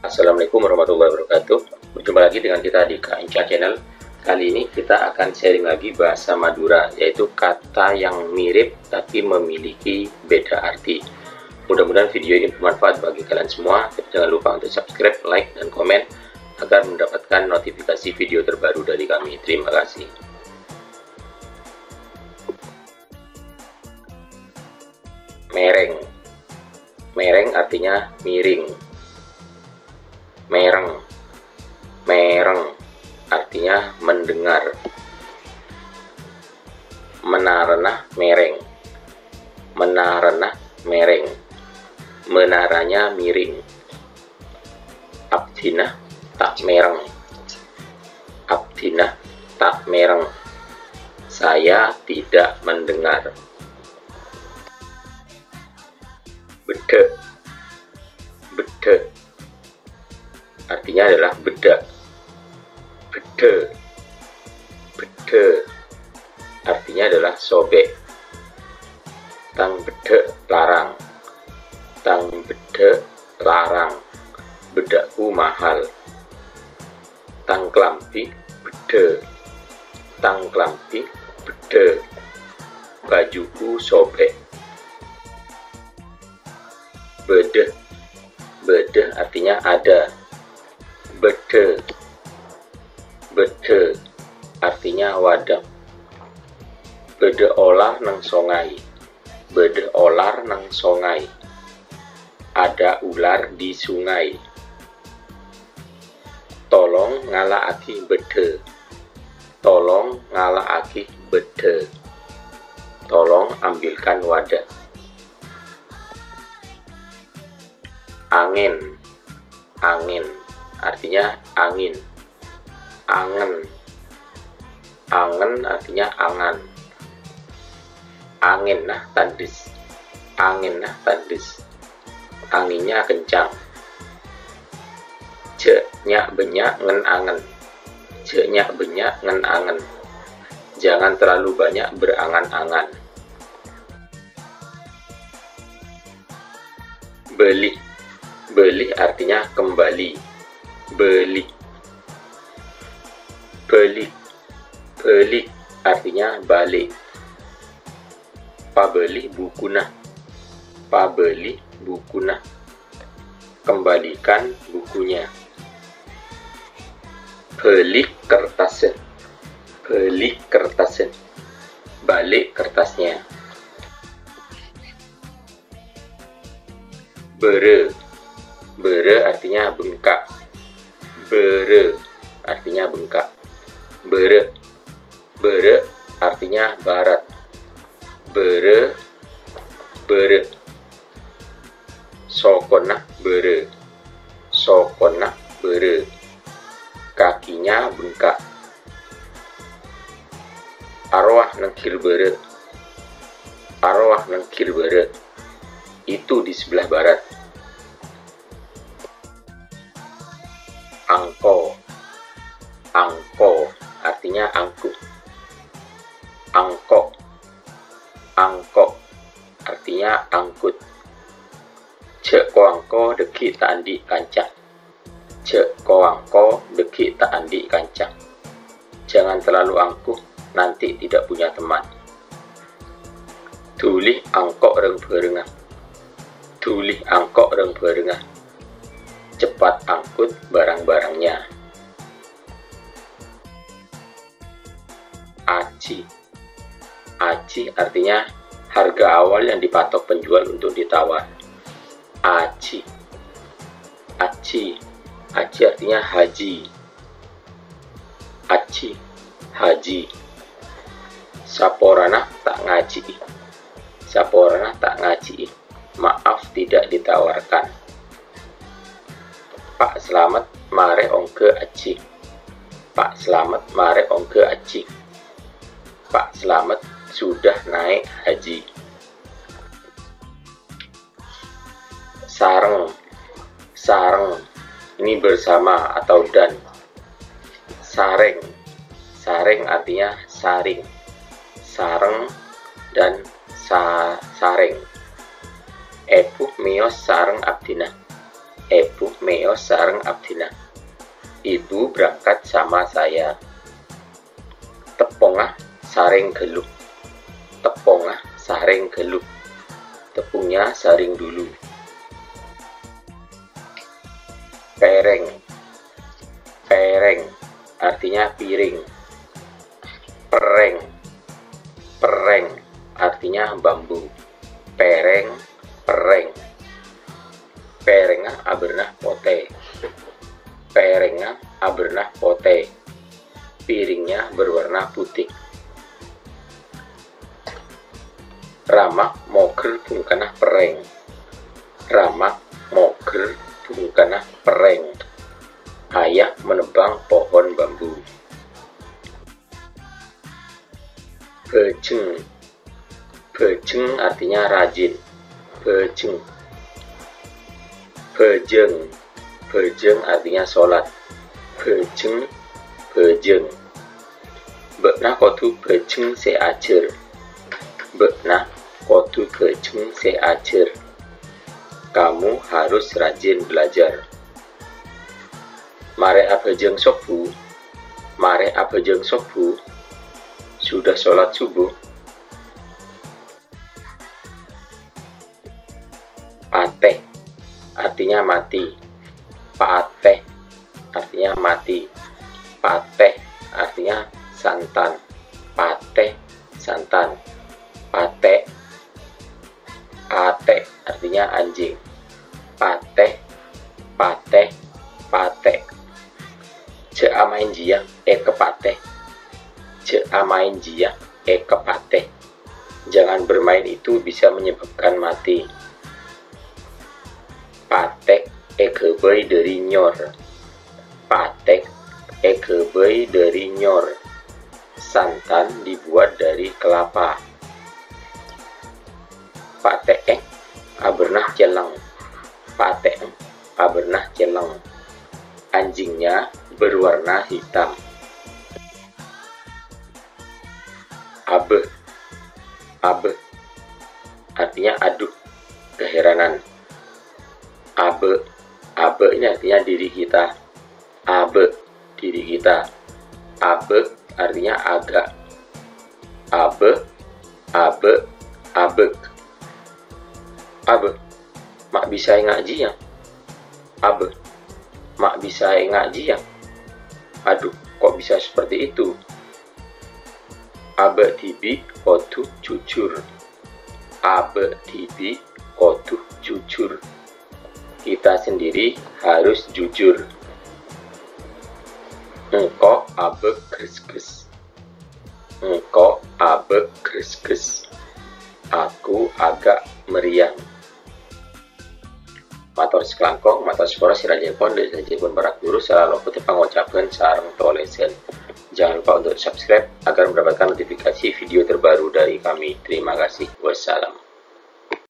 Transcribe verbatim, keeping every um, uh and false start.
Assalamualaikum warahmatullahi wabarakatuh. Berjumpa lagi dengan kita di K N C Channel. Kali ini kita akan sharing lagi bahasa Madura, yaitu kata yang mirip tapi memiliki beda arti. Mudah-mudahan video ini bermanfaat bagi kalian semua. Jangan lupa untuk subscribe, like, dan komen agar mendapatkan notifikasi video terbaru dari kami. Terima kasih. Mereng. Mereng artinya miring. Mereng. Mereng artinya mendengar. Menarana mereng. Menarana mereng. Menaranya miring. Abdhina ta' mereng. Abdhina ta' mereng. Saya tidak mendengar. Beddhâ'. Beddhâ' artinya adalah bedak. Beddhâ'. Beddhâ' artinya adalah sobek. Tang beddhâ' larang. Tang beddhâ' larang. Beddhâ'ku mahal. Tang kalambi beddhâ'. Tang kalambi beddhâ'. Bajuku sobek. Bâdâ. Bâdâ artinya ada. Bâdâ. Bâdâ artinya wadah. Bâdâ olar neng songai. Bâdâ olar neng songai. Ada ular di sungai. Tolong ngala'aghi bâdâ. Tolong ngala'aghi bâdâ. Tolong ambilkan wadah. Angèn. Angèn artinya angin. Angèn. Angèn artinya angan. Angènna tandhes. Angènna tandhes. Anginnya kencang. Jhâ' nya'-bânnya' ngèn-angèn. Jhâ' nya'-bânnya' ngèn-angèn. Jangan terlalu banyak berangan-angan. Bâli. Bâli artinya kembali. Bâli. Bâli. Bâli artinya balik. Pabâli bukuna. Pabâli bukuna. Kembalikan bukunya. Bâli kertassâ. Bâli kertassâ. Balik kertasnya. Bârâ. Bârâ artinya bengkak. Bârâ artinya bengkak. Bârâ. Bârâ artinya barat. Bârâ. Bârâ. Sokona bârâ. Sokona bârâ. Kakinya bengkak. Arowa neng ghir bârâ. Arowa neng ghir bârâ. Itu di sebelah barat. Angko. Angko artinya angkuh. Angko. Angko artinya angkut. Jhâ' ko-angko dhâggi' ta' andi' kanca. Jhâ' ko-angko dhâggi' ta' andi' kanca. Jangan terlalu angkuh, nanti tidak punya teman. Dhuli angko' rang-bhârângnga. Dhuli angko' rang-bhârângnga. Cepat angkut barang-barangnya. Aji. Aji artinya harga awal yang dipatok penjual untuk ditawar. Aji. Aji. Aji artinya haji. Aji. Haji. Saporana ta' ngajhi'i. Saporana ta' ngajhi'i. Maaf, tidak ditawarkan. Pa' Slamet marè ongghâ aji. Pa' Slamet marè ongghâ aji. Pa' Slamet sudah naik haji. Sareng. Sareng. Ini bersama atau dan. Sareng. Sareng artinya saring. Sareng dan sa-, sareng. Èbhu mèyos sareng abdhina. Èbhu mèyos sareng abdhina. Ibu berangkat sama saya. Teppongnga sarèng ghâllu. Teppongnga sarèng ghâllu. Tepungnya saring dulu. Pèrèng. Pèrèng artinya piring. Pèrèng. Pèrèng artinya bambu. Pèrèng, pèrèng. Pèrèngnga abârna potè. Pèrèngnga abârna potè. Piringnya berwarna putih. Rama mogher bhungkana pèrèng. Rama mogher bhungkana pèrèng. Ayah menebang pohon bambu. Bhâjheng. Bhâjheng artinya rajin. Bhâjheng. Bhâjâng. Bhâjâng artinya sholat. Bhâjheng, bhâjâng. Bâ'na kodhu bhâjheng sè ajhâr. Bâ'na kodhu bhâjheng sè ajhâr. Kamu harus rajin belajar. Marè abhâjâng sobbhu. Marè abhâjâng sobbhu. Sudah sholat subuh. Patè artinya mati. Patè artinya mati. Patè artinya santan. Patè, santan. Patè, patè artinya anjing. Patè, patè, patè. Jhâ' amaèn jiyâ, èkapatè. Jhâ' amaèn jiyâ, èkapatè. Jangan bermain, itu bisa menyebabkan mati. Patè èghâbây dâri nyor. Patè èghâbây dâri nyor. Santan dibuat dari kelapa. Patè'è abârna cellèng. Patè'è abârna cellèng. Anjingnya berwarna hitam. Abâ. Abâ. Artinya aduh, keheranan. Abâ. Abâ ini artinya diri kita. Abâ, diri kita. Abâ artinya agak. Abâ, abâ, abâk. Abâ, ma' bisa ènga' jiyâ? Abâ, ma' bisa ènga' jiyâ? Aduh, kok bisa seperti itu? Abâ dhibi' kodhu jujur. Abâ dhibi' kodhu jujur. Kita sendiri harus jujur. Engko' abâk gresges. Engko' abâk gresges. Aku agak meriang. Mator sakalangkong, mator sapora sè rajâèpon, dâ' sadhâjâèpon para ghuru, sala lopot pangocabhân sareng tolèsan. Jangan lupa untuk subscribe agar mendapatkan notifikasi video terbaru dari kami. Terima kasih. Wassalam.